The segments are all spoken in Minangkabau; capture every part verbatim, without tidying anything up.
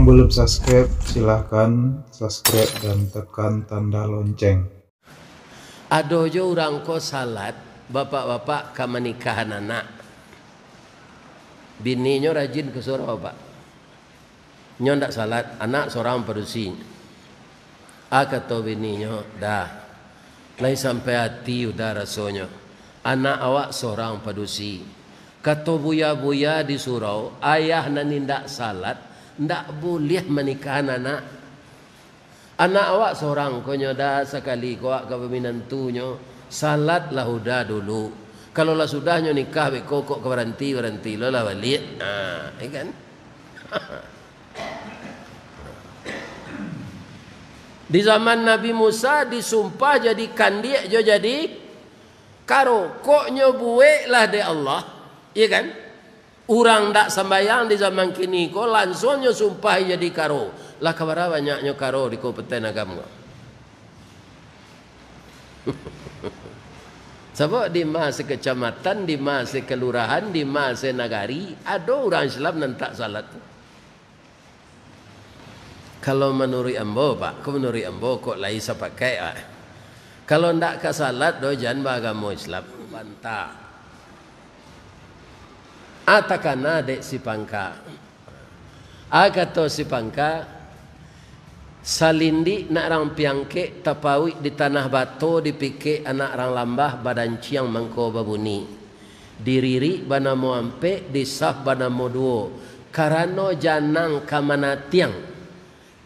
Belum subscribe, silahkan subscribe dan tekan tanda lonceng. Ado jo urang ko salat, bapak-bapak ka manikahan anak. Bininyo rajin ka surau, Pak. Nyo ndak salat, anak sorang padusi. A kato bininyo, "Dah, lai sampai ati Uda rasonyo. Anak awak sorang padusi." Kato buya-buya di surau, ayah nan indak salat, ndak buliah manikahan anak. Anak awak sorang ko nyo, Da, sakali ko awak ka baminantunyo, salatlah Uda dulu. Kalau lah sudah nyo nikah, beko kok ka baranti, baranti lo lah baliak. Ha, ya kan? Di zaman Nabi Musa disumpah jadi kandiak jo jadi karo. Kok nyo bueklah dek Allah, ya kan? Urang ndak sambayang di zaman kini ko, lansuang nyo sumpah jadi karo. Lah ka bara banyaknyo karo di Kabupaten Agam ko. Sabab di ma sekecamatan, di ma sekelurahan, di ma senagari, ado urang Islam nan tak salat tu. Kalau manuruik ambo, Pak, ko manuruik ambo kok lai sapakaik, Pak. Kalau ndak ka salat doh, jan baagamo Islam. Banta. A takana dek si pangka. A kato si pangka, salindik nak rang piangkek, tapauik di tanah bato, dipikek anak rang lambah, badanciang mangko babuni. Diririk banamo ampek, disaf banamo duo, karano janang ka manatiang.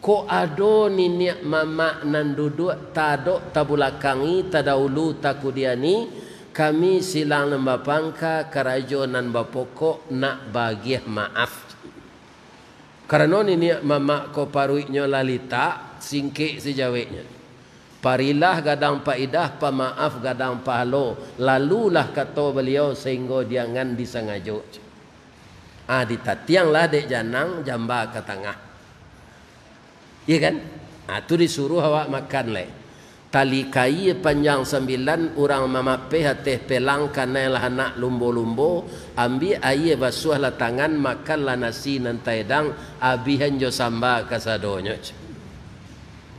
Kok ado niniak mamak nan duduak tadok tabulakangi, tadahulu takudiani, kami silang nan bapangka, karajo nan bapokok nak baagiah maaf. Karano niniak mamak ko paruiknyo lah litak, singkek sajaweknyo. Parilah gadang paidah, pamaaf gadang pahalo, lalulah kato Baliau, sahinggo jangan disangajo. Ah, ditatianglah dek janang jamba ka tangah. Iya kan? Ah, tu disuruh awak makan lai. Tali kaia panjang sambilan, urang mamapeh ateh pelang, kanailah anak lumbo-lumbo, ambiak aia, basuahlah tangan, makanlah nasi nan taedang, abihan jo samba kasadonyo.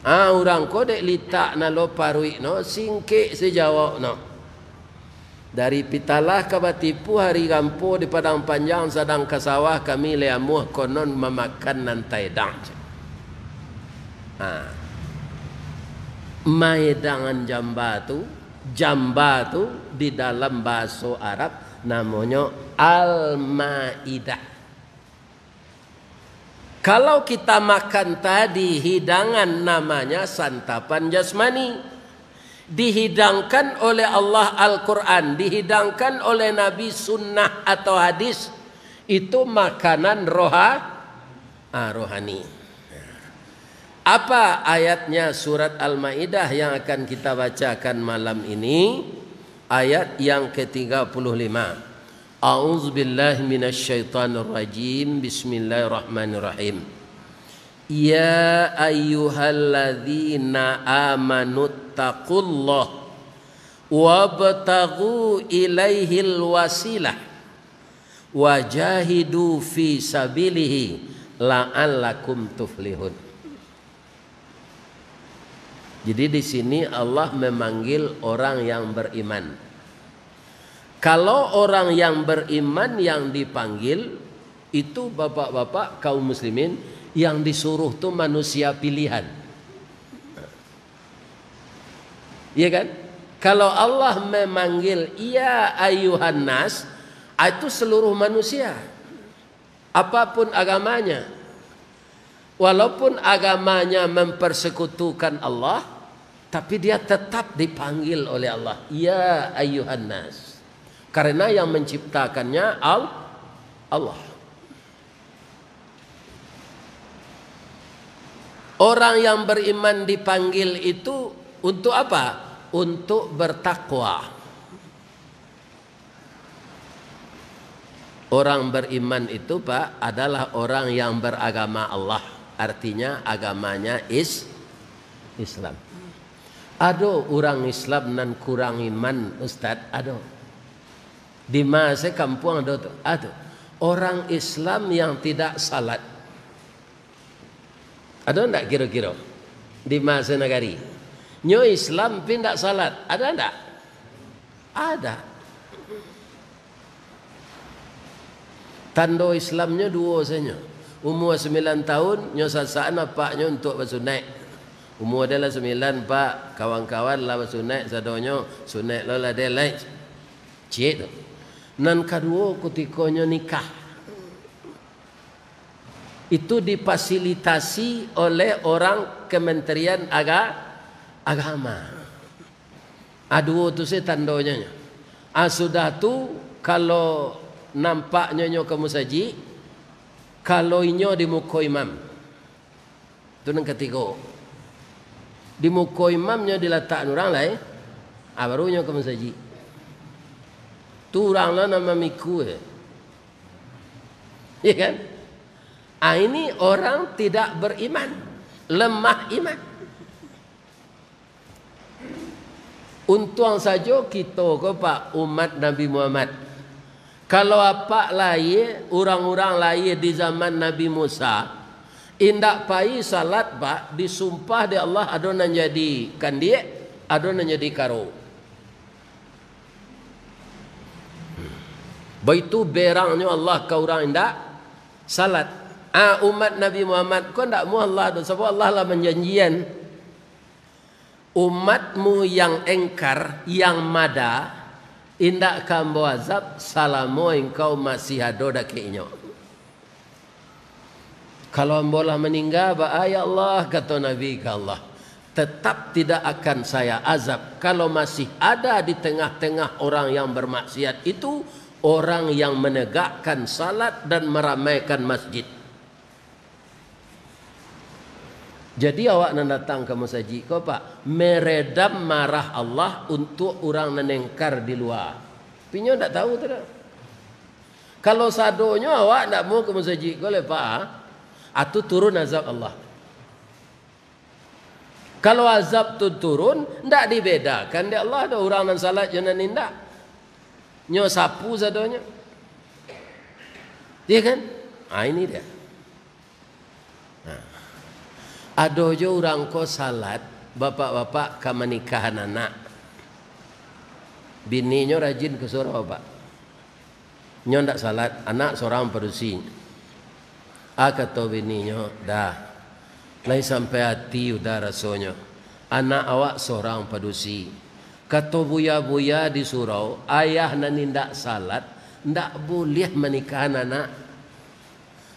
Ah, urang ko dek litak nalo paruik no, singkek sajawok no. Dari Pitalah ka Batipuah, ari Gampo di Padang Panjang, sadang ka sawah kami lai amuah, konon mamakan nan taedang. Ha. Maedangan jamba tu, jamba tu di dalam bahaso Arab namonyo Al-Maidah. Kalau kita makan tadi hidangan namanya santapan jasmani, dihidangkan oleh Allah Al-Quran, dihidangkan oleh Nabi sunnah atau hadis, itu makanan roha-, ah, rohani. Apa ayatnya surat Al-Maidah yang akan kita bacakan malam ini? Ayat yang ketiga puluh lima. A'udzubillahi minasyaitonirrajim. Bismillahirrahmanirrahim. Ya ayyuhalladzina amanu taqullaha wabtaghu ilaihil wasilah wajahidu fi sabilihi la'allakum tuflihun. Jadi, di sini Allah memanggil orang yang beriman. Kalau orang yang beriman yang dipanggil, itu bapak-bapak kaum muslimin, yang disuruh tu manusia pilihan. Iya kan? Kalau Allah memanggil, "Ya ayuhan nas," itu seluruh manusia. Apapun agamanya, walaupun agamanya mempersekutukan Allah, tapi dia tetap dipanggil oleh Allah, "Ya ayyuhan nas." Karena yang menciptakannya Al-, Allah. Orang yang beriman dipanggil itu untuk apa? Untuk bertakwa. Orang beriman itu, Pak, adalah orang yang beragama Allah. Artinya, agamanya is-, Islam. Ado urang Islam nan kurang iman, Ustaz? Ado. Di ma se kampuang ado tu? Ado. Orang Islam yang tidak salat. Ado ndak kiro-kiro di masa nagari? Nyo Islam pi ndak salat, ada ndak? Ada. Tando Islamnyo duo sajo. Umua sambilan taun, nyo sasaan apaknyo untuak basunaik. Umua den lah sambilan, Pak, kawan-kawan lah basunaik sadonyo, sunaik lo lah den lai. Ciek tu. Nan kaduo, kutiko nyo nikah. Itu difasilitasi oleh orang Kementerian Aga-, Agama. A, duo tu se tandonyo nyo. A, sudah tu, kalau nampaknyo nyo ka musajik, kalau inyo di muko imam. Tu nan katigo. Di muko imam nyo dilatak urang lai, a, baru nyo ka musajik. Tu urang lo nan mamiku e. Ya kan? A, ini orang tidak beriman, lemah iman. Untuang sajo kito ko, Pak, umat Nabi Muhammad. Kalau apak lahia, urang-urang lahia di zaman Nabi Musa, indak pai salat, Pak, disumpah dek Allah, ado nan jadi kandiak, ado nan jadi karo. Baitu berangnyo Allah ka urang indak salat. A, umat Nabi Muhammad ko ndak amuah Allah doh, sabab Allah lah manjanjian, "Umatmu yang engkar, yang mada, indak ka Ambo azab salamo engkau masih ado dakek inyo." "Kalau ambo lah maningga, baa, ya Allah?" kato Nabi ka Allah. "Tetap tidak akan Saya azab, kalau masih ada di tengah-tengah orang yang bermaksiat itu, orang yang menegakkan salat dan meramaikan masjid." Jadi, awak nan datang ka masajik ko, Pak, meredam marah Allah untuak urang nan engkar di lua. Tapi inyo ndak tahu tu doh. Kalau sadonyo awak ndak mau ka masajik ko lai, Pak, a, tu turun azab Allah. Kalau azab tu turun, ndak dibedakan dek Allah doh urang nan salat jo nan indak. Nyo sapu sadonyo. Iya kan? Ah, ini dia. Nah. Ado jo urang ko salat, bapak-bapak ka manikahan anak. Bininyo rajin ka surau, Pak. Nyo ndak salat, anak sorang padusi. A, kato bininyo, "Dah, lai sampai ati Uda rasonyo. Anak awak sorang padusi. Kato buya-buya di surau, ayah nan indak salat, ndak buliah manikahan anak.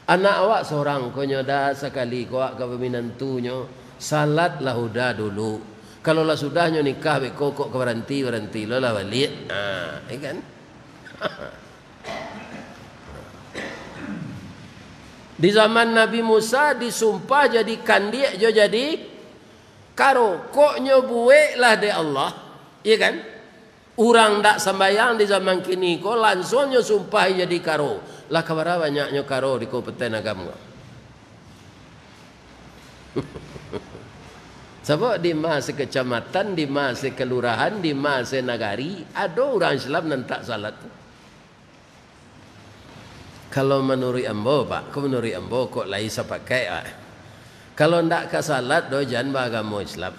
Anak awak sorang ko nyo, Da, sakali ko awak ka baminantunyo, salatlah Uda dulu. Kalau lah sudah nyo nikah beko, kok ka baranti-baranti lo lah baliak." Ah, ya kan? Di zaman Nabi Musa disumpah jadi kandiak jo jadi karo. Kok nyo bueklah dek Allah, ya kan? Urang ndak sambayang di zaman kini ko, langsuang nyo sumpah jadi karo. Lah ka bara banyaknyo karo di Kabupaten Agam ko. Sabab di ma se kecamatan, di ma se kelurahan, di ma se nagari, ado urang Islam nan tak salat tu. Kalau manuruik ambo, Pak, ko manuruik ambo kok lai sapakaik, Pak. Kalau ndak ka salat doh, jan baagamo Islam.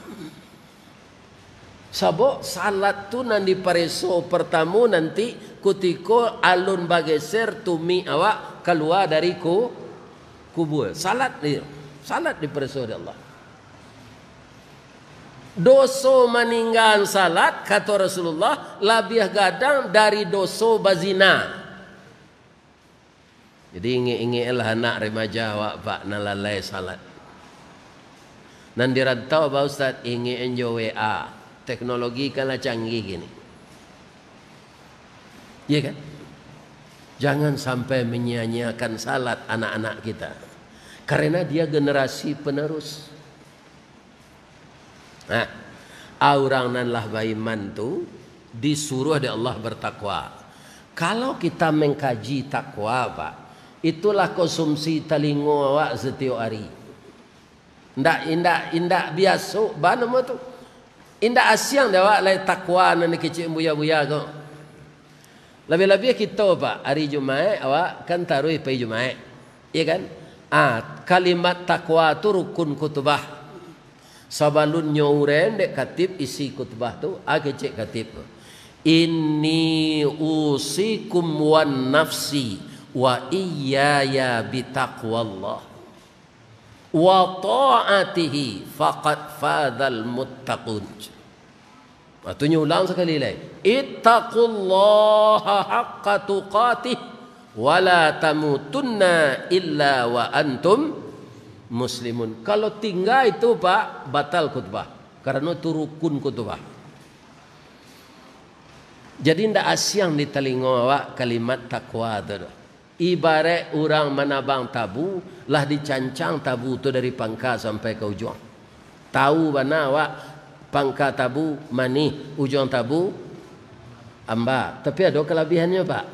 Sabab salat tu nan dipareso partamo nanti kutiko alun bageser tumik awak kalua dari ku-, kubua. Salat di, salat dipareso dek Allah. Doso maninggaan salat, kato Rasulullah, labiah gadang dari doso bazina. Jadi, ingek-ingeklah anak remaja awak, Pak, nan lalai salat. Nan di rantau, Pak Ustaz, ingek jo W A. Teknologi kan lah canggih kini. Iya kan? Jangan sampai menyia-nyiakan salat anak-anak kita. Karena dia generasi penerus. Nah, urang nan lah baiman tu disuruah dek Allah bertakwa. Kalau kita mengkaji takwa, Pak, itulah konsumsi talingo awak setiap hari. Indak, indak, indak biaso, ba namo tu? Indak asiang dek awak lai takwa nan dikecek buya-buya ko. Labiah-labiah kito, Pak, hari Jumaik, awak kan taruih pai Jumaik. Iya kan? Ah, kalimat takwa tu rukun khutbah. Sabalunnyo urang dek khatib isi khutbah tu, ah, kecek khatib tu, "Inni usikum wan nafsi wa iyyaya bitaqwallah wa ta'atihi faqad fadzal muttaqun." Nah, tu nyo ulang sakali lai. "Ittaqullaha haqqa tuqatih wa la tamutunna illa wa antum muslimun." Kalau tingga itu, Pak, batal khutbah. Karano tu rukun khutbah. Jadi, ndak asiang di talingo awak kalimat takwa tu doh. Ibaraik urang manabang tabu, lah dicancang tabu tu dari pangka sampai ka ujuang. Tahu bana awak pangka tabu manih, ujuang tabu amba. Tapi ado kalabihannyo, Pak.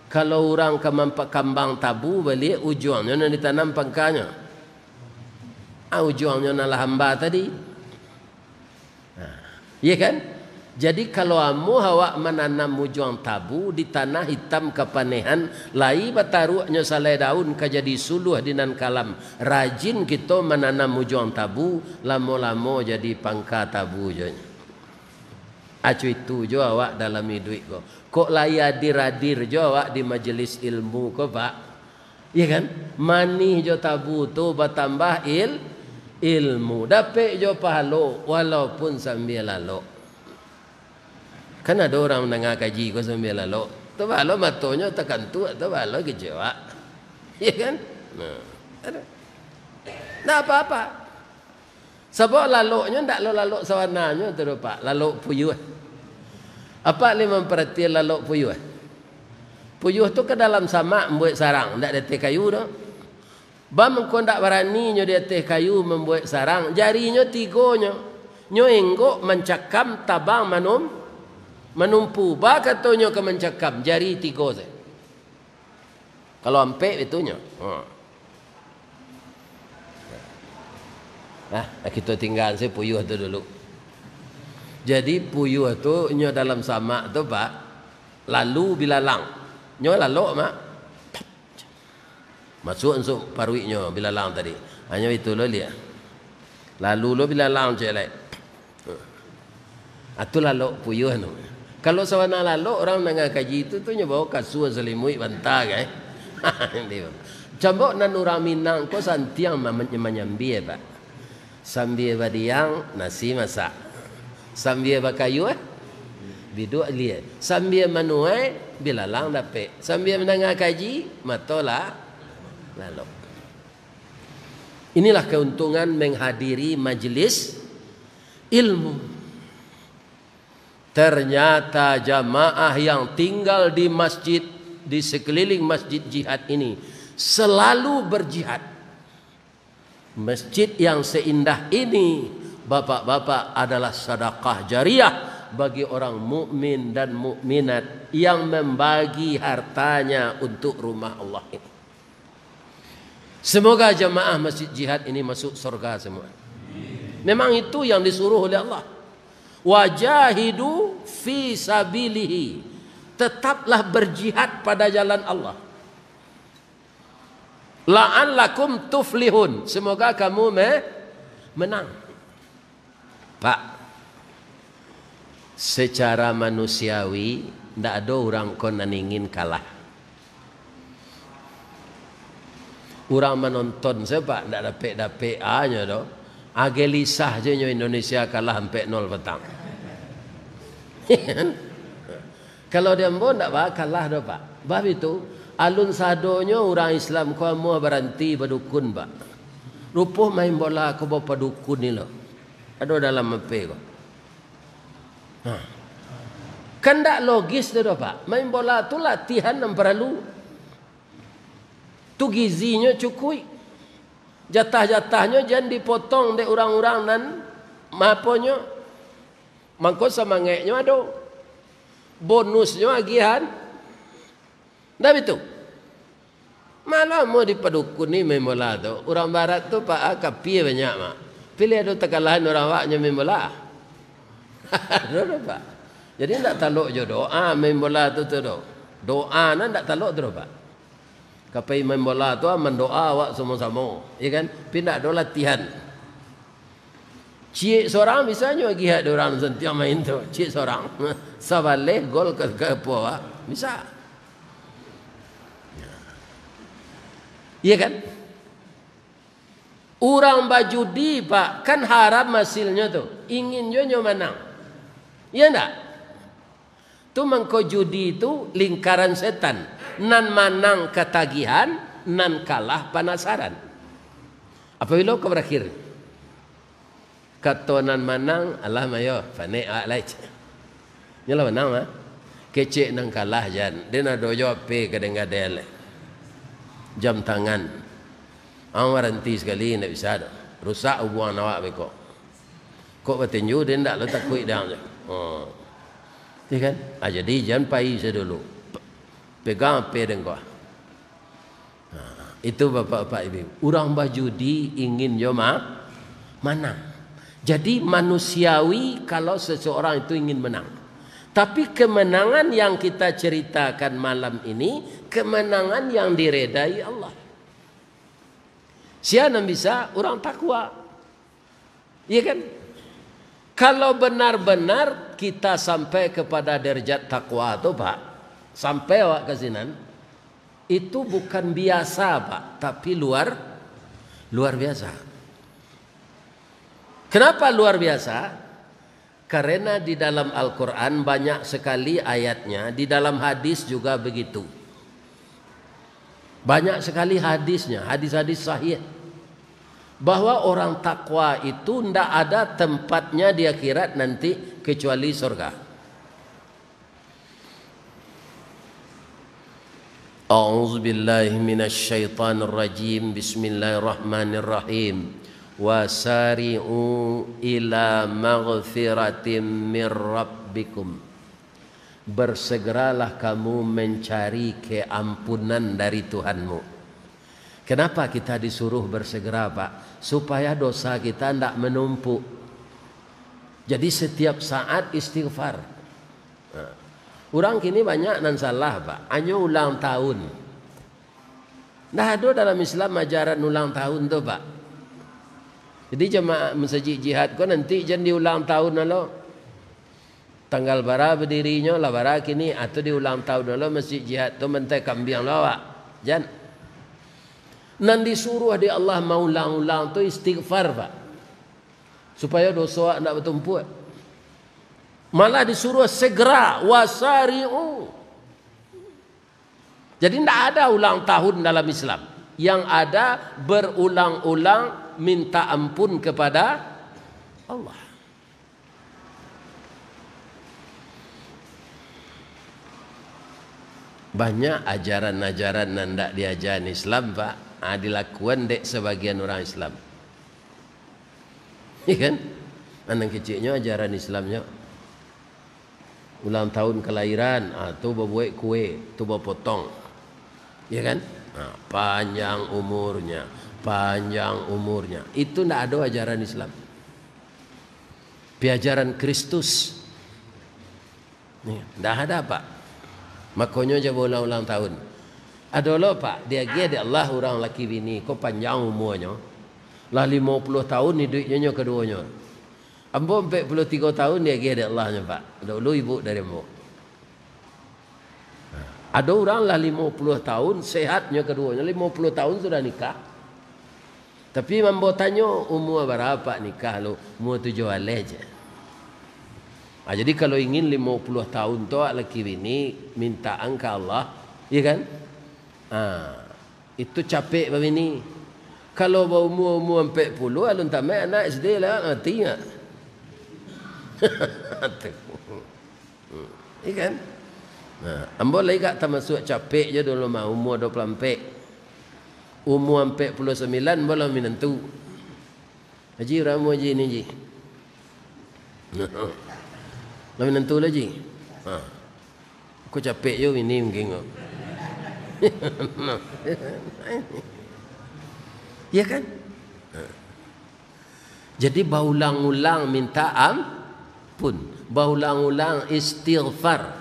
Kalau urang ka mampakambang tabu baliak, ujuangnyo nan ditanam pangkanyo. Ah, ujuangnyo nan lah amba tadi. Nah, iya kan? Jadi, kalau amuah awak mananam ujuang tabu di tanah itam kapanehan, lai bataruaknyo salai daun ka jadi suluah di nan kalam. Rajin kito mananam ujuang tabu, lamo-lamo jadi pangka tabu jo nyo. Acu itu jo awak dalam iduik ko. Kok lai adir-adir jo awak di majelis ilmu ko, Pak? Iya kan? Manih jo tabu tu batambah il-, ilmu. Dapek jo pahalo, walaupun sambia lalok. Kan ado urang mandanga kaji ko sambia lalok. Tu pahalo matonyo takantuak, tu pahalo kecewa. Iya kan? Nah, ado. Ndak apa-apa. Sabab laloknyo ndak lo lalok sabananyo tu doh, Pak, lalok puyuah. Apak lai mamparatian lalok puyuah? Puyuah tu ka dalam samak mambuek sarang, ndak di ateh kayu doh. Baa mangko ndak barani nyo di ateh kayu mambuek sarang, jarinyo tigo nyo. Nyo enggok mancakam tabang manum-, manumpu. Baa katonyo ka mancakam, jari tigo sajo. Kalau ampek itu nyo. Ha. Nah, kito tinggaan se puyuah tu dulu. Jadi, puyuah tu nyo dalam samak tu, Pak, lalu bilalang. Nyo lalok, Mak. Masuak unsuak paruiknyo bilalang tadi. Hanyo itu lo liak. Lalu lo bilalang cek lai. Ah, tu lalok puyuah tu. Kalau sabana lalok, urang mandanga kaji tu, tu nyo bao kasua, salimuik, banta, kan? Cambok nan urang Minang ko santiang ma-, manyambia, Pak. Sambia badiang, nasi masak. Sambia bakayuah, biduak lia. Sambia manuai, bilalang dapek. Sambia mandanga kaji, mato lah lalok. Inilah keuntungan menghadiri majelis ilmu. Ternyata jamaah yang tinggal di masjid, di sekeliling Masjid Jihad ini, selalu berjihad. Masjid yang seindah ini, bapak-bapak, adalah sadakah jariah bagi orang mukmin dan mukminat yang membagi hartanya untuk rumah Allah ini. Semoga jamaah Masjid Jihad ini masuk surga semua. Memang itu yang disuruh oleh Allah. "Wajahidu fi sabilihi." Tetaplah berjihad pada jalan Allah. "La'allakum tuflihun." Semoga kamu me-, menang. Pak, secara manusiawi, ndak ado urang ko nan ingin kalah. Urang manonton sajo, Pak, ndak dapek-dapek anyo doh. Agak lisah je nyo Indonesia kalah ampek nol patang. Kalau di ambo ndak bakalah doh, Pak. Bab itu, alun sadonyo urang Islam ko amuah baranti badukun, Pak. Rupo main bola ko bapadukun ni lo. Ado dalam H P ko. Nah. Kan ndak logis tu doh, Pak. Main bola tu latihan nan paralu. Tu gizinyo cukuik. Jatah-jatahnyo jan dipotong dek urang-urang nan, aponyo, mangko samangaiknyo ado. Bonusnyo agiahan. Ndak bitu? Malah mau dipadukuni main bola tu. Urang barat tu, Pak, ah, kapia banyak, Mak. Piliah tu takalahan urang awaknyo main bola. Ado tu, Pak. Jadi, ndak talok jo doa main bola tu, tu doh. Doa nan ndak talok tu doh, Pak. Ka pai main bola tu, ah, mandoa awak samo-samo, ya kan? Tapi ndak ado latihan. Ciek sorang bisa nyo agiah dek urang santiang main tu. Ciek sorang. Sabaleh gol ka, ka apo awak. Bisa. Ya kan? Urang bajudi, Pak, kan haram hasilnyo tu. Ingin jo nyo manang. Iya ndak? Tu mangko judi tu lingkaran setan. Nan manang katagihan, nan kalah panasaran. Apabilo ka barakhir? Kato nan manang, "Alah mayo, panek awak lai." Nyo lah manang mah. Kecek nan kalah, jan. Den ado jo H P gadang-gadang lai. Jam tangan. Ang baranti sakali, ndak bisa doh. Rusak ubuangan awak beko. Kok batinju, den ndak lo takuik dang tu. Oh. Iya kan? Ah, jadi jan pai sadulu. Pe-, pegang H P den ko. Nah, itu bapak-bapak ibu. Urang bajudi ingin jo ma-, manang. Jadi manusiawi kalau seseorang itu ingin menang. Tapi kemenangan yang kita ceritakan malam ini, kemenangan yang diredai Allah. Sia nan bisa? Urang takwa. Iya kan? Kalau benar-benar kita sampai kepada derajat takwa tu, Pak, sampai awak ka sinan, itu bukan biasa, Pak, tapi luar, luar biasa. Kenapa luar biasa? Karena di dalam Al-Quran banyak sekali ayatnya, di dalam hadis juga begitu. Banyak sekali hadisnya, hadis-hadis sahih, bahwa orang takwa itu ndak ada tempatnya di akhirat nanti kecuali surga. A'udzubillahi minasyaitonirrajim. Bismillahirrahmanirrahim. Wasari'u ila maghfiratim mir rabbikum. Bersegeralah kamu mencari keampunan dari Tuhanmu. Kenapa kita disuruh bersegera, Pak? Supaya dosa kita ndak menumpuk. Jadi, setiap saat istighfar. Nah, urang kini banyak nan salah, Pak. Hanyo ulang tahun. Ndak ado dalam Islam ajaran ulang tahun tu, Pak. Jadi, jamaah Masajik Jihad ko nanti jan di ulang tahun alo. Tanggal bara badirinyo, lah bara kini, ah, tu di ulang tahun lo Masjid Jihad tu mantai kambiang lo awak. Jan. Nan disuruah dek Allah maulang-ulang tu istighfar, Pak. Supayo doso awak ndak batumpuak. Malah disuruah segera, wasari'u. Jadi, ndak ada ulang tahun dalam Islam. Yang ada berulang-ulang minta ampun kepada Allah. Banyak ajaran-ajaran nan ndak diajaran Islam, Pak, ah, dilakuan dek sabagian urang Islam. Iya kan? Nan keciknyo ajaran Islamnyo. Ulang tahun kelahiran, ah, tu babuek kue, tu bapotong. Iya kan? Ah, panjang umurnya, panjang umurnya. Itu ndak ado ajaran Islam. Piajaran Kristus. Ni, ndak ada, Pak. Makonyo jan baulang-ulang tahun. Ado lo, Pak, diagiah dek Allah urang laki bini ko panjang umuanyo. Lah limo puluah tahun iduiknyo nyo kaduonyo. Ambo ampek puluah tigo tahun diagiah dek Allah nyo, Pak. Daulu ibu dari ambo. Ado urang lah limo puluah tahun, sehat nyo kaduonyo, limo puluah tahun sudah nikah. Tapi ambo tanyo, "Umua bara Apak nikah lo?" "Umua tujuah baleh," jar. Ah, jadi, kalau ingin limo puluah tahun tu awak laki bini, mintaan ka Allah, iya kan? Ah, itu capek babini. Kalau baumua-umua ampek puluah, alun tamat anak S D lah, mati ngak. Tu. Hmm, iya kan? Nah, ambo lai agak tamasuak capek jo dulu mah, umua dua puluah ampek. Umua ampek puluah sambilan, ambo lah minantu. "Haji, bara umua Haji ni, Ji?" "Lah minantu lah, Ji." Ha. "Ko capek jo bini mungkin ko." Iya kan? Ha. Jadi, baulang-ulang minta ampun, baulang-ulang istighfar.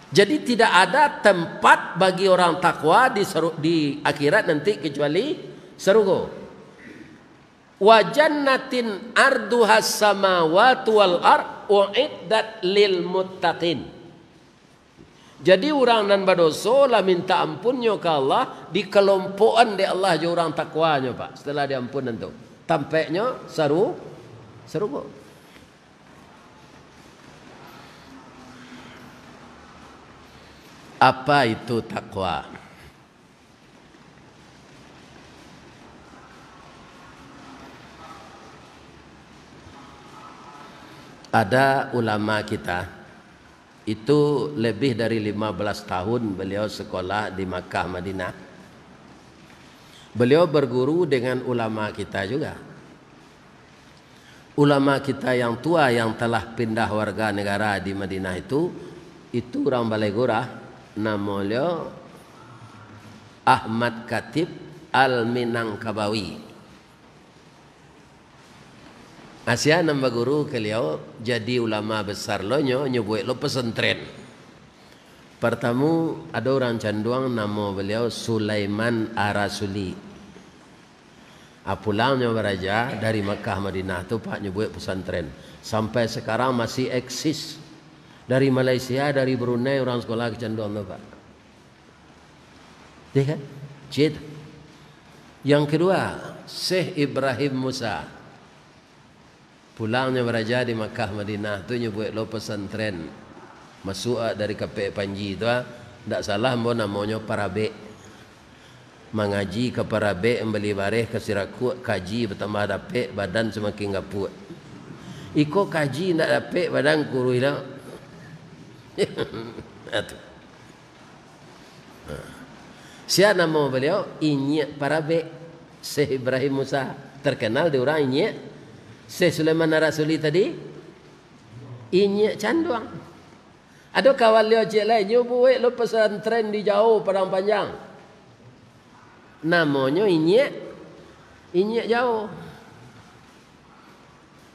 Jadi, tidak ada tempat bagi orang takwa di seru-, di akhirat nanti kecuali sarugo. "Wa jannatin arduhas samawatu wal ard uiddat lil muttaqin." Jadi, urang nan badoso lah minta ampunnyo ka Allah, dikalompokan dek Allah jo urang takwanyo, Pak. Setelah diampun tu, tampeknyo saru-, sarugo. Apa itu takwa? Ada ulama kita, itu lebih dari lima belas tahun beliau sekolah di Makkah, Madinah. Beliau berguru dengan ulama kita juga. Ulama kita yang tua yang telah pindah warga negara di Madinah itu, itu urang Balai Gurah, namo beliau Ahmad Khatib Al-Minangkabawi. Asia nan baguru ka baliau, jadi ulama besar lo nyo, nyo buek lo pesantren. Partamu, ado urang Canduang, namo baliau Sulaiman Arasuli. Ah, pulang nyo baraja dari Makkah Madinah tu, Pak, nyo buek pesantren. Sampai sekarang masih eksis. Dari Malaysia, dari Brunei, urang sekolah ka Canduang tu, Pak. Ya kan? Cit. Yang kedua, Syekh Ibrahim Musa. Pulang nyo baraja di Makkah Madinah tu, nyo buek lo pesantren. Masuak dari Kapek Panji tu, ah. Ndak salah ambo namonyo Parabek. Mangaji ka Parabek, mambali bareh ka Sirakuak, kaji batambah dapek, badan samakin gapuak. Iko kaji ndak dapek, badan kuruih lo. Nah, tu. Ha. Sia namo baliau? Inyiak Parabek, Syekh Ibrahim Musa. Terkenal di urang Inyiak. Syekh Sulaiman Arasuli tadi, Inyiak Canduang. Ado kawan liau ciek lai, nyo buek lo pesantren di Jao, Padang Panjang. Namonyo Inyiak, Inyiak Jao.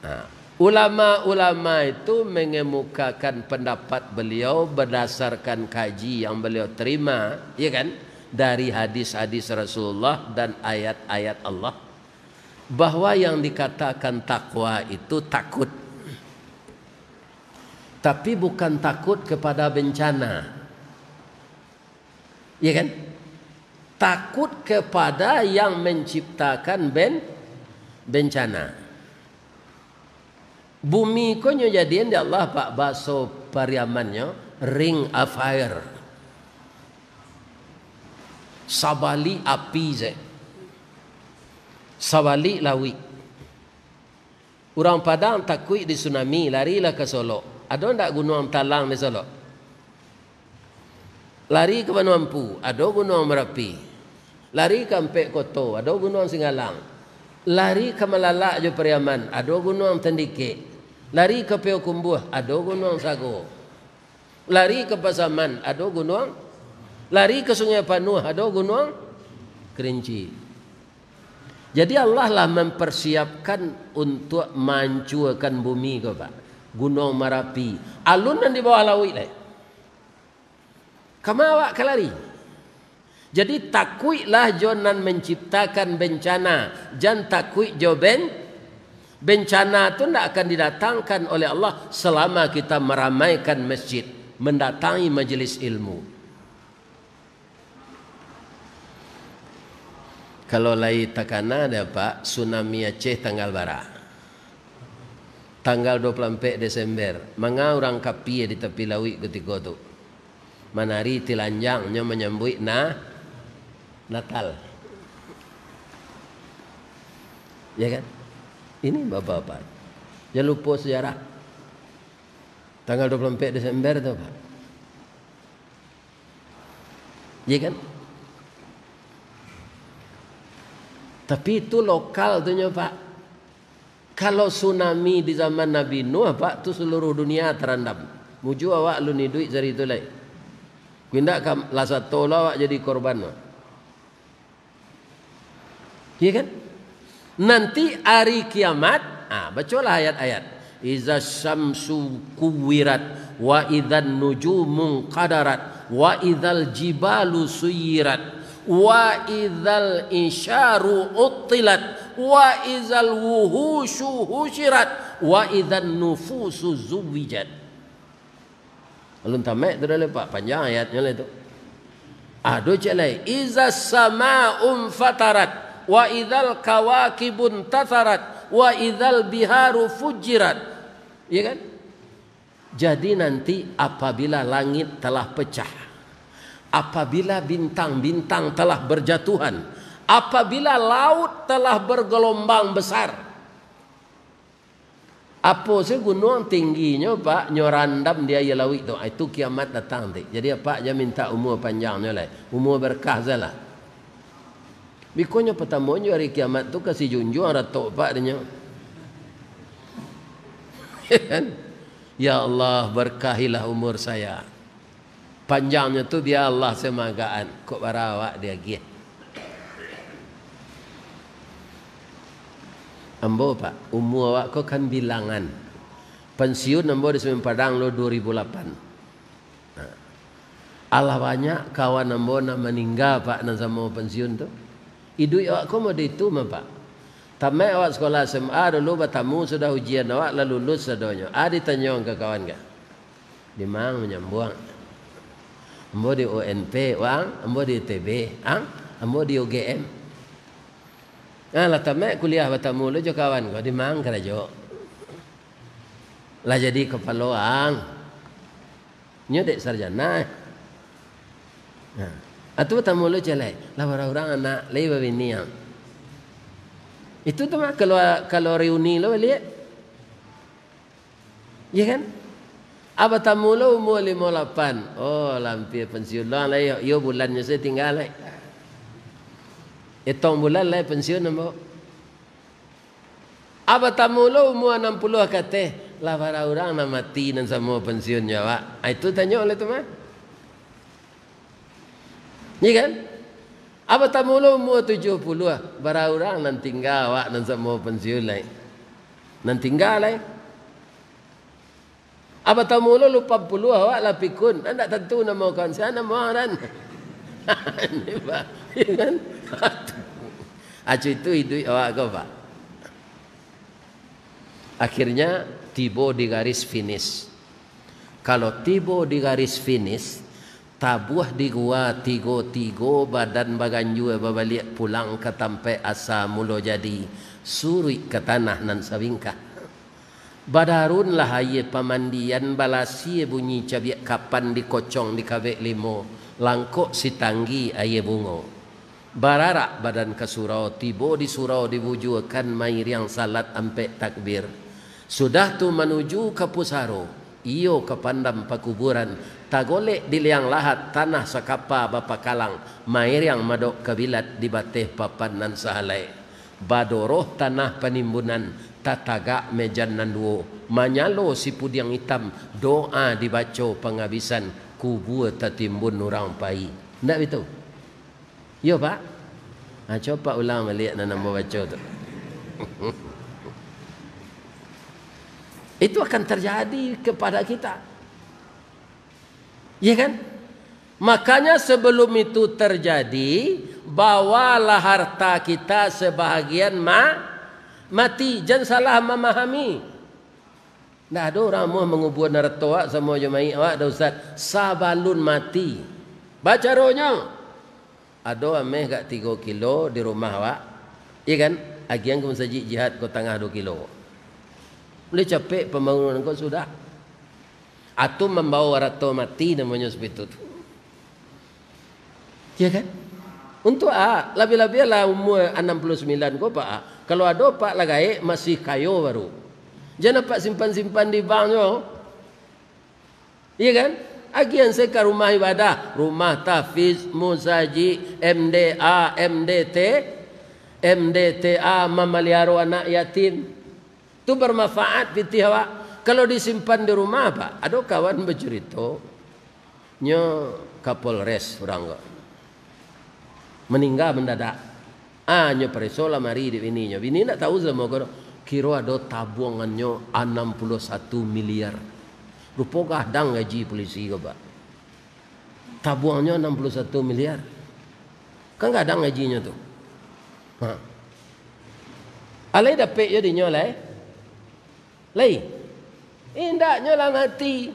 Nah, ulama-ulama itu mengemukakan pendapat beliau berdasarkan kaji yang beliau terima, ya kan, dari hadis-hadis Rasulullah dan ayat-ayat Allah, bahwa yang dikatakan takwa itu takut. Tapi bukan takut kepada bencana. Ya kan? Takut kepada yang menciptakan ben-, bencana. Bumi ko nyo jadian dek Allah, Pak, baso Pariamannyo, ring of fire. Sabalik api se. Sabalik lauik. Urang Padang takuik di tsunami, larilah ka Solok. Ado ndak Gunuang Talang di Solok? Lari ka Banuampu, ado Gunuang Marapi. Lari ka Ampek Koto, ado Gunuang Singgalang. Lari ka Malalak jo Pariaman, ado Gunuang Tandikek. Lari ka Payokumbuah, ado Gunuang Sago. Lari ka Pasaman, ado Gunuang. Lari ka Sungai Panuah, ado Gunuang Kerinci. Jadi, Allah lah mempersiapkan untuk mancuakan bumi ko, Pak. Gunuang Marapi. Alun nan di bawah lauik lai. Kama awak ka lari? Jadi, takuiklah jo nan menciptakan bencana, jan takuik jo ben-, bencana tu ndak akan didatangkan oleh Allah selama kita meramaikan masjid, mendatangi majelis ilmu. Kalau lai takana dek Apak, tsunami Aceh tanggal bara? Tanggal dua puluh ampek Desember. Manga urang kapia di tapi lauik kutiko tu? Manari tilanjang nyo manyambuik na-, Natal. Ya kan? Ini bapak-bapak. Jan lupo sejarah. Tanggal dua puluh ampek Desember tu, Pak. Ya kan? Tapi itu lokal tu nyo, Pak. Kalau tsunami di zaman Nabi Nuh, Pak, tu seluruh dunia terendam. Mujua awak alun iduik sari tu lai. Kok indak ka lah sato lo awak jadi korban, Pak. Ya kan? Nanti hari kiamat, ah, bacolah ayat-ayat. Iza syamsu kuwirat, wa idzan nujumu qadarat, wa idzal jibalu suyirat, wa idzal isyaru uttilat, wa idzal wuhusyu husyirat, wa idzan nufusu zuwijat. Alun tamat tu dah lepak, panjang ayatnyo lah tu. Ado cek lai, "Iza sama'un fatarat, wa idzal kawakibun tatharat, wa idzal biharu fujirat." Ya kan? Jadi nanti apabila langit telah pecah, apabila bintang-bintang telah berjatuhan, apabila laut telah bergelombang besar, apo se gunuang tingginyo, Pak, nyo randam di aia lauik tu, ah, itu kiamat datang ti. Jadi, Apak jan mintak umua panjangnyo lai, umua berkah salah. Bikonyo patamonyo ari kiamat tu ka si junjuang ratok Apak dinyo. Ya Allah, berkahilah umur saya. Panjangnyo tu bia Allah se maagaan, kok bara awak diagiah. Ambo, Pak, umua awak ko kan bilangan. Pensiun ambo di Semen Padang lo duo ribu lapan. Nah, alah banyak kawan ambo nan maningga, Pak, nan samo pensiun tu. Iduik awak ko model itu mah, Pak. Tamaik awak sekolah S M A dulu batamu, sudah ujian awak lah lulus sadonyo. Ah, ditanyo ka kawan ka. Di ma ang manyambuang? Ambo di U N P, ang, ambo di I T B, ang, ambo di U G M. Nah, lah tamaik kuliah batamu lo jo kawan ko, di ma ang karajo? Lah jadi kapalo, ang. Nyo dek sarjana. Nah, atu batamu lo cek lai, lah bara urang anak, lai babini, ang. Itu tu mah kalau, kalau reuni lo baliak. Iya kan? Ah, batamu lo umua limo lapan. Oh, lah ampia pensiun lo lai, yo, yo bulannyo sajo tingga lai. Etong bulan lai pensiun ambo. Ah, batamu lo umua anam puluah ka ateh, lah bara urang nan mati nan samo pensiunnyo awak. Ah, itu tanyo lah tu mah. Iya kan? Ah, batamu lo umua tujuah puluah, bara urang nan tingga awak nan samo pensiun lai. Nan tingga lai. Ah, batamu lo lapan puluah awak lah pikun, indak tantu namo kawan, sia namo ang ran. Ini, Pak. Iya kan? Acu itu iduik awak ko, Pak. Akhirnya tibo di garis finish. Kalau tibo di garis finish, tabuah di gua tigo-tigo, badan baganjua babaliak pulang ka tampaik asa mulo jadi, suruik ka tanah nan sabingkah. Badarunlah aia pamandian, balasia bunyi cabiak kapan, dikocong dikabek limo, langkok sitanggi aia bungo. Bararak badan ka surau, tibo di surau dibujuakan, mairiang salat ampek takbir. Sudah tu manuju ka pusaro, iyo ka pandam pakuburan, tagolek di liang lahat, tanah sakapa bapakalang, mairiang madok kabilat di bateh papan nan sahalai. Badoroh tanah panimbunan, tatagak mejan nan duo, manyalo sipudiang itam, doa dibaco pangabisan, kubua tatimbun urang pai. Ndak bitu? Iyo, Pak? Ha, coba ulang baliak nan ambo baco tu. Itu akan terjadi kepada kita. Iya kan? Makanya sebelum itu terjadi, bawalah harta kita sebahagian ma-, mati. Jan salah mamahami. Ndak ado urang amuah mangubua harato awak samo jo mayik awak, dah, Ustaz, sabalun mati. Bacaronyo, ado ameh agak tigo kilo di rumah awak, iya kan? Agiahan ka Masajik Jihad ko tangah duo kilo. Buliah capek pambangunan ko sudah. Atau mambawa harato mati namonyo seperti itu tu. Ya kan? Untuk a, labiah-labiah lah umua anam puluah sambilan ko, Pak, a. Kalau ado, Pak, lah gaek, masih kayo baru. Jan Apak simpan-simpan di bank nyo. Iya kan? Agiahan sajo ka rumah ibadah, rumah tahfiz, musajik, M D A, M D T, M D T A, mamaliharo anak yatim. Tu bermanfaat pitih awak. Kalau disimpan di rumah, Pak, ado kawan bacarito, nyo Kapolres urang ko. Maningga mandadak. Ah, nyo pareso lah mari dek bininyo. Bini ndak tahu samo ko doh. Kiro ado tabuangannyo anam puluah satu miliar. Rupo gadang gaji pulisi ko, Pak. Tabuangnyo anam puluah satu miliar. Kan gadang gajinyo tu. Ha. Alai dapek jo dinyo lai? Lai? Indaknyo lah mati.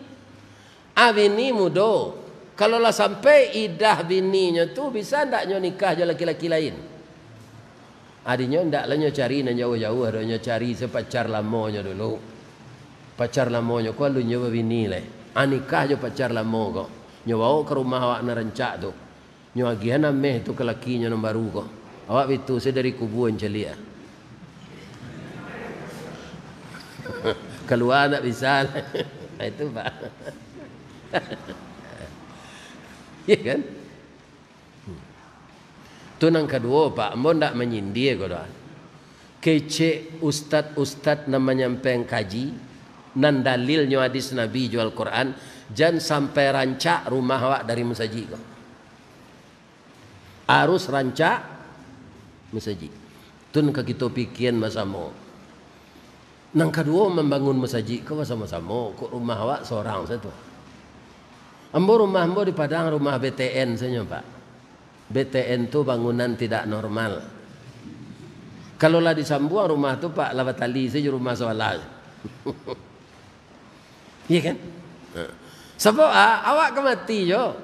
Ah, bini mudo. Kalau lah sampai idah bininyo tu, bisa ndaknyo nikah jo laki-laki lain? Adinyo ndaklah nyo cari nan jauah-jauah, ado nyo cari se pacar lamonyo dulu. Pacar lamonyo ko alun nyo babini lai. Ah, nikah jo pacar lamo ko. Nyo bawo ka rumah awak nan rancak tu. Nyo agiahan ameh tu ka lakinyo nan baru ko. Awak bitu se dari kubua mancaliak. Kalua ndak bisa. Nah, itu, Pak. Iya kan? Tu nan kaduo, Pak, ambo ndak manyindia ko doh. Kecek ustad-ustad nan manyampaian kaji, nan dalilnyo hadis Nabi jo Al-Quran, jan sampai rancak rumah awak dari masajik ko. Arus rancak masajik. Tu nan ka kito pikian basamo. Nan kaduo, mambangun masajik ko basamo-samo, kok rumah awak sorang sajo. Ambo, rumah ambo di Padang, rumah B T N sajo, Pak. B T N tu bangunan tidak normal. Kalau lah disambuang rumah tu, Pak, lah batali sajo rumah sabalah. Iya kan? Ha. Sabab, ah, awak ka mati jo.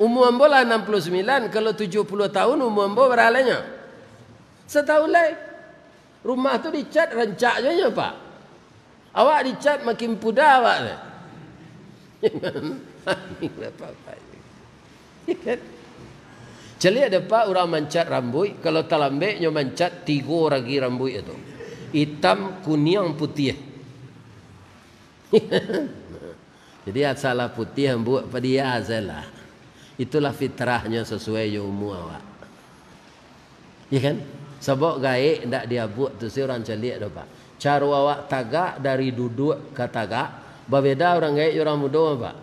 Umua ambo lah anam puluah sambilan, kalau tujuah puluah tahun umua ambo, bara lah nyo? Satahun lai. Rumah tu dicat rancak jo nyo, Pak. Awak dicat makin puda awak tu. Caliak dek Pak urang mancat rambuik, kalau talambek nyo mancat tigo ragi rambuik tu. Itam, kuniang, putiah. Jadi, asalah putiah, ambuak, padia sajolah. Itulah fitrahnyo sasuai jo umua awak. Iya kan? Sabab gaek ndak diabuak tu se urang caliak doh, Pak. Caro awak tagak dari duduak ka tagak, babeda urang gaek jo urang mudo, Pak.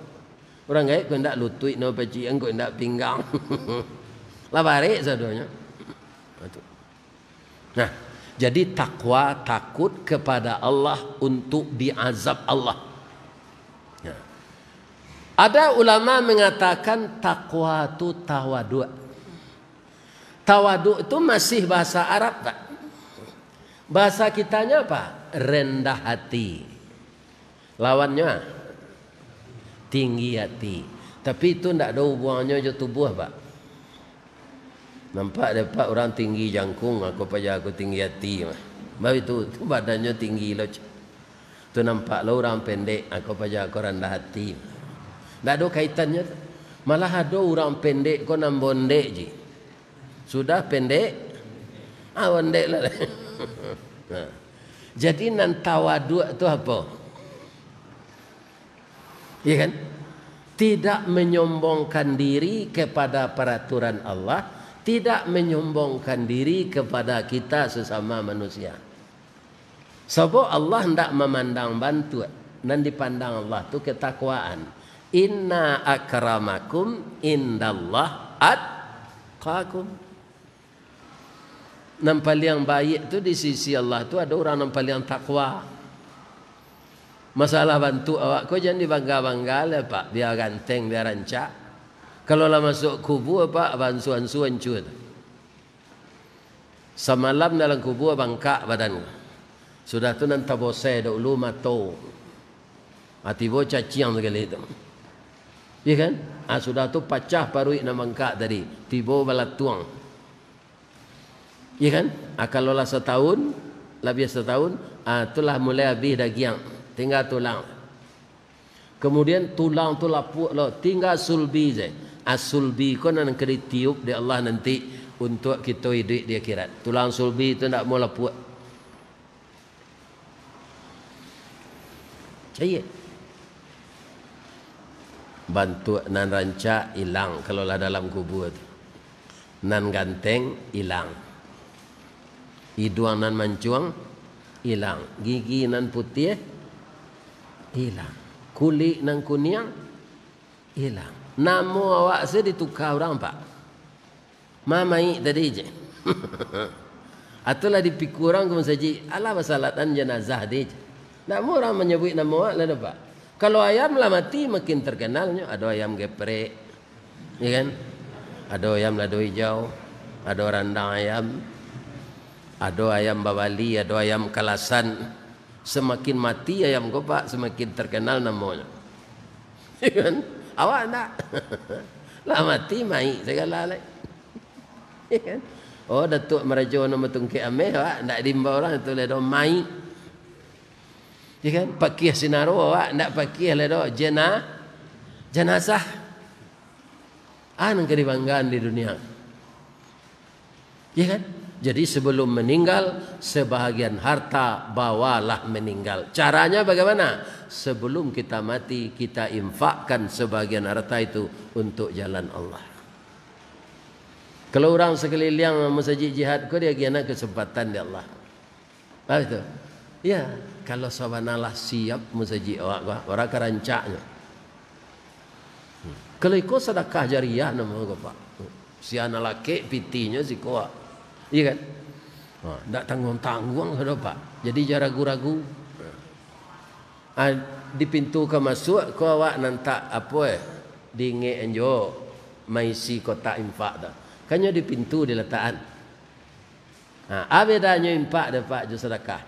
Urang gaek kok indak lutuik no, pacik, kok indak pinggang. Lah barek sadonyo. Nah, jadi takwa, takut kepada Allah untuk diazab Allah. Ya. Ada ulama mengatakan takwa tu tawaduk. Tawaduk tu masih bahasa Arab, Pak. Bahasa kitanya apa? Rendah hati. Lawannyo, ah, tinggi hati. Tapi itu ndak ado hubungannyo jo tubuah, Pak. Nampak dek Apak urang tinggi jangkung, ako paja ako tinggi hati mah. Baitu, tu badannyo tinggi lo, cik. Tu nampak lo urang pendek, ako paja ako randah hati. Ndak ado kaitannyo tu. Malah ado urang pendek ko nan bondek ji. Sudah pendek, ah, bondek lah. Nah. Jadi nan tawaduk tu apo? Iya kan? Tidak menyombongkan diri kepada peraturan Allah, tidak menyombongkan diri kepada kita sesama manusia. Sabab Allah ndak mamandang bantuak, nan dipandang Allah tu ketakwaan. "Inna akramakum indallah atqakum." Nan paliang baiak tu di sisi Allah tu ado urang nan paliang takwa. Masalah bantuak awak ko jan dibangga-bangga lah, Pak, bia ganteng, bia rancak. Kalau lah masuak kubua, Pak, bansu-ansu ancua tu. Samalam dalam kubua bangkak badan. Sudah tu nan tabosai dahulu mato. Ah, tibo caciang sakali tu. Iya kan? Ah, sudah tu pacah paruik nan bangkak tadi. Tibo balatuang. Iya kan? Ah, kalau lah satahun, labiah satahun, ah, tu lah mulai abih dagiang, tingga tulang. Kemudian tulang tu lapuak lo, tingga sulbi se. Ah, sulbi ko nan ka ditiup dek Allah nanti untuak kito iduik di akhirat. Tulang sulbi tu ndak mau lapuak. Cayek. Bantuak nan rancak ilang kalau lah dalam kubua tu. Nan ganteng ilang. Iduang nan mancuang ilang. Gigi nan putiah ilang. Kulik nan kuniang ilang. Namo awak se dituka urang, Pak. Mamaik tadi je. Atau lah dipikua urang ka masajik, alah basalatan janazah deh. Ndak mau urang manyabuik namo awak lah doh, Pak. Kalau ayam lah mati, makin terkenalnyo. Ado ayam geprek, ya kan? Ado ayam lado hijau, ado randang ayam, ado ayam babali, ado ayam kalasan. Semakin mati ayam ko, Pak, semakin terkenal namonyo. Ya kan? Awak ndak. Lah mati, maik sagalo lai. Ya kan? Oh, Datuak Marajo nan batungkek ameh, awak ndak diimbau urang tu lai doh, maik. Ya kan? Pakiah Sinaro, awak ndak pakiah lai doh, jana-, janazah. Ah, nan ka dibanggaan di dunia. Ya kan? Jadi, sebelum meninggal, sebahagian harta bawalah meninggal. Caranya bagaimana? Sebelum kita mati, kita infakkan sebahagian harta itu untuk jalan Allah. Kalau urang sakaliliang masajik Jihad ko, diagiahna kesempatan dek Allah. Apa itu? Ya, kalau sabana lah siap masajik awak ko, urang ka rancaknyo. Kalau iko sadakah jariah namo ko, Pak. Sia nan lakek pitihnyo siko, Pak. Iya kan? Ha, ndak tangguang-tangguang sudah, Pak. Jadi jan ragu-ragu. Ah, di pintu ka masuak ko awak nan tak apo, eh, diingek anjo maisi kotak infak tu. Kan nyo di pintu dilatakan. Ha, a bedanyo infak dek, Pak, jo sadakah.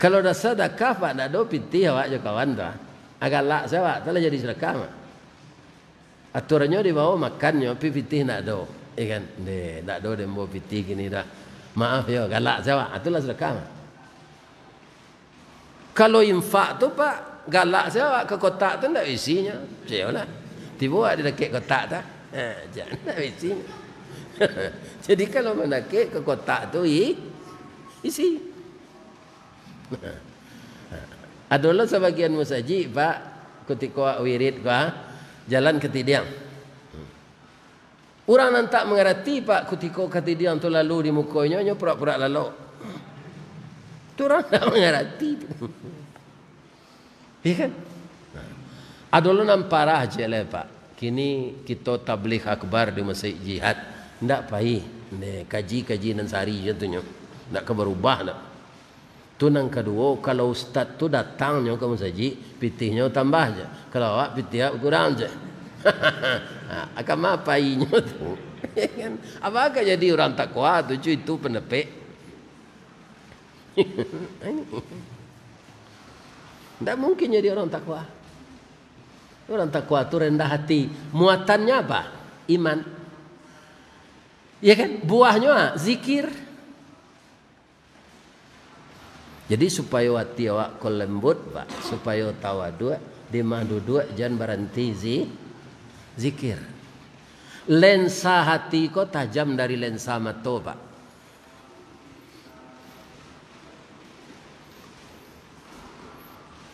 Kalau dak sadakah, Pak, ndak ado pitih awak jo kawan tu, ah. Galak se awak tu lah jadi sadakah, Mak. Aturannyo dibawo makannyo, pi pitih ndak ado. Eh kan? Ndeh, ndak ado den bawo pitih kini dah. Maaf yo, galak se awak. Ah, tu lah sadakah, Mak. Kalau infak tu, Pak, galak se awak ka kotak tu, ndak isinyo. Siyolah. Tibo awak di dakek kotak tu. Ha, jan, ndak isinyo. Jadi, kalau mandakek ka kotak tu, i-, isi. Ado lo sabagian musajik, Pak, kutiko awak wirid ko, ah, jalan katidiang. Urang nan tak mangarati, Pak, kutiko katidiang tu lalu di mukonyo, nyo purak-purak lalok. Tu urang tak mangarati tu. Iya kan? Ado lo nan parah ciek lai, Pak. Kini kito tabligh akbar di Masjid Jihad. Ndak pai. Ndeh, kaji-kaji nan sari je tu nyo. Ndak ka barubah ndak. Tu nan kaduo, kalau ustad tu datang nyo ka masajik, pitihnyo tambah je. Kalau awak, pitih awak kurang je. Ha, ka ma painyo tu? Kan? Apa ka jadi urang takwa tu, cu, itu pandapek. Ndak mungkin jadi urang takwa. Urang takwa tu rendah hati. Muatannyo apa? Iman. Ya kan? Buahnyo, ah, zikir. Jadi, supayo ati awak ko lembut, Pak, supayo tawaduak, di ma duduak jan baranti zi-, zikir. Lensa hati ko tajam dari lensa mato, Pak.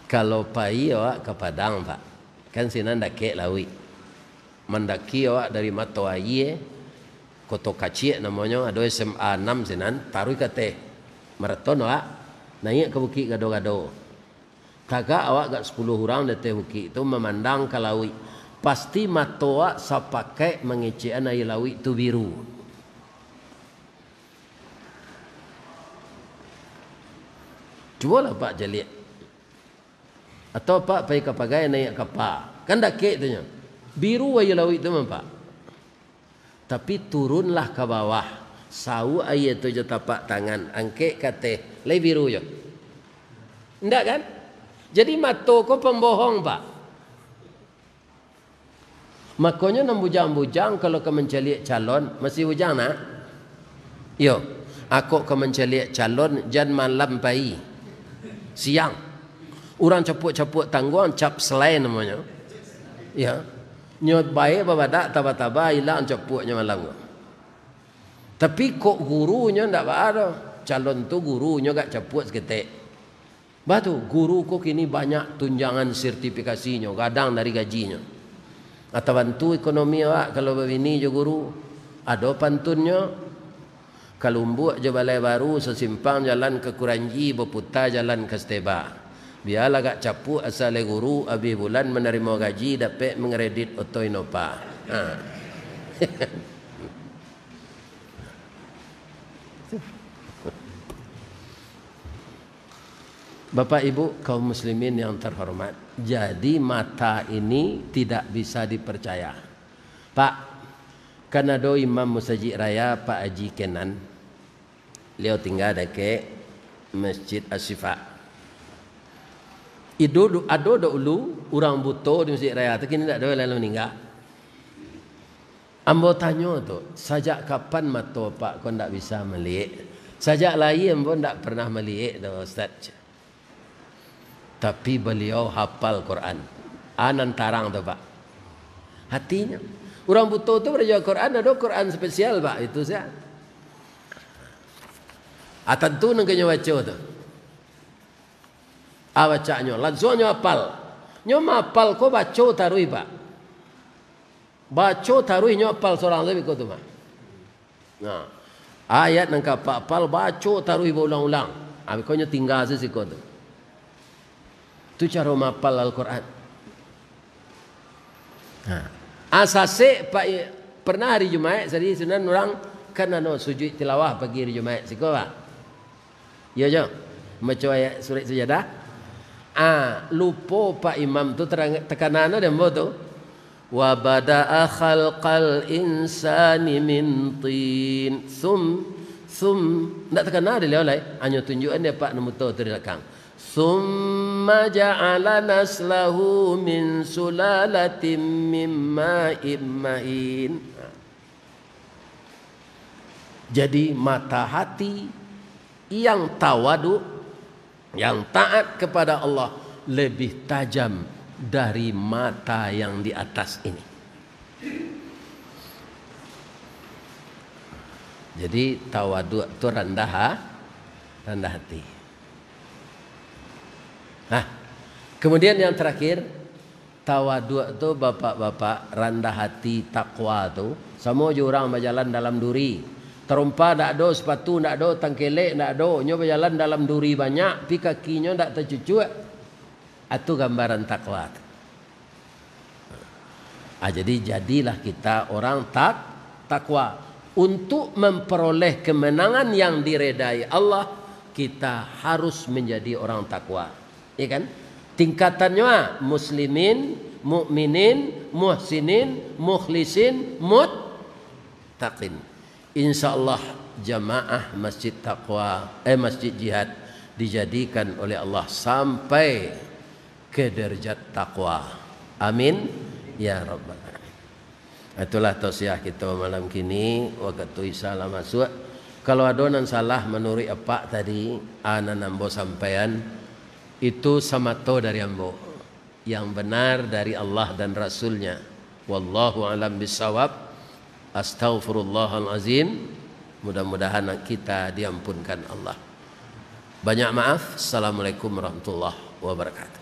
Kalau pai awak ka Padang, Pak, kan sinan dakek lauik. Mandaki awak dari Mato Aie, Koto Kaciak namonyo, ado S M A anam sinan, taruih ka ateh. Maraton awak, naiak ka Bukik Gado-Gado. Tagak awak agak sapuluah urang di ateh bukik tu, mamandang ka lauik. Pasti mato awak sapakaik mangecekan aia lauik tu biru. Cubolah, Pak, caliak. Atau, Pak, pai ka pagai, naiak kapa. Kan dakek tu nyo. Biru aia lauik tu mah, Pak. Tapi turunlah ka bawah. Sauak aia tu jo tapak tangan. Angkek ka ateh. Lai biru jo. Indak, kan? Jadi, mato ko pambohong, Pak. Makonyo, nan bujang-bujang, kalau ka mancaliak calon, masih bujang, nak? Iyo, ako ka mancaliak calon, jan malam pai. Siang. Urang capuak-capuak tangguang, cap selai namonyo. Iyo. Nyo bae babadak, taba-taba, ilang capuaknyo malam ko. Tapi kok gurunyo ndak baa doh. Calon tu gurunyo agak capuak saketek. Bah tu, guru ko kini banyak tunjangan sertifikasinyo, gadang dari gajinyo. Atau bantu ekonomi awak kalau babini jo guru. Ado pantunnyo, Kalumbuak jo Balai Baru, sasimpang jalan ka Kuranji, baputa jalan ka Steba. Bialah agak capuak, asa lai guru, abih bulan manarimo gaji, dapek mangkredit oto Innova. Ha. Bapak Ibu kaum muslimin yang terhormat, jadi mata ini tidak bisa dipercaya. Pak, kan ado imam Musajik Raya, Pak Haji Kenan. Baliau tingga dakek Masjid Asyifa. Ido du-, ado dahulu urang buto di Masjid Raya tu, kini ndak ado, lah maningga. Ambo tanyo tu, sajak kapan mato Apak ko ndak bisa maliek? Sajak lahia ambo ndak pernah maliek tu, Ustaz. Tapi baliau hafal Quran. Ah, nan tarang tu, Pak. Hatinyo, urang buto tu baraja Quran, ado Quran spesial, Pak. Itu sajo. Ah, tantu nan ka nyo baco tu. Ah, bacanyo, lansuang nyo hafal. Nyo mahafal ko baco taruih, Pak. Baco taruih nyo apal surang tu biko tu mah. Nah, ayat nan ka apal-apal, baco taruih baulang-ulang. Ah, biko nyo tingga sasiko tu. Tu caro maapal Al-Quran. Nah, ah, sasek Pak, pernah hari Jumaik, sari sunan urang kan anu sujuik tilawah pagi hari Jumaik siko, Pak. Iyo jo, baco ayat surat Sajadah. Ah, lupo Pak Imam tu terang, takana no dek ambo tu. "Wa bada'a khalqal insani min tin." Sum, sum, ndak takana dek baliau lai. Hanyo tunjuakan dek Pak nan buto tu di balakang. "Summa ja'ala naslahu min sulalatin min ma'im mahin." Jadi, mata hati yang tawaduk, yang taat kepada Allah, lebih tajam dari mata yang di atas ini. Jadi, tawaduk tu randah ha-, randah hati. Nah, kemudian yang terakhir, tawaduk tu, bapak-bapak, randah hati, takwa tu, samo jo urang bajalan dalam duri. Tarompa ndak ado, sapatu ndak ado, tangkelek ndak ado, nyo bajalan dalam duri banyak, pi kakinyo ndak tacucuak. Ah, tu gambaran takwa tu. Ah, jadi, jadilah kita orang tak-, takwa. Untuk memperoleh kemenangan yang diredai Allah, kita harus menjadi orang takwa. Ya kan? Tingkatannyo, ah, muslimin, mukminin, muhsinin, mukhlisin, muttaqin. Insya Allah, jamaah Masjid Taqwa, eh, Masjid Jihad dijadikan oleh Allah sampai ke derajat takwa. Amin, ya rabbal alamin. Itulah tausiah kito malam kini, wakatu Isya lah masuak. Kalau ado nan salah manuruik apak tadi, a, nan ambo sampaian, itu samato dari ambo. Yang benar dari Allah dan Rasul-Nya. Wallahu a'lam bissawab. Astaghfirullahal azim. Mudah-mudahan kita diampunkan Allah. Banyak maaf. Assalamualaikum warahmatullahi wabarakatuh.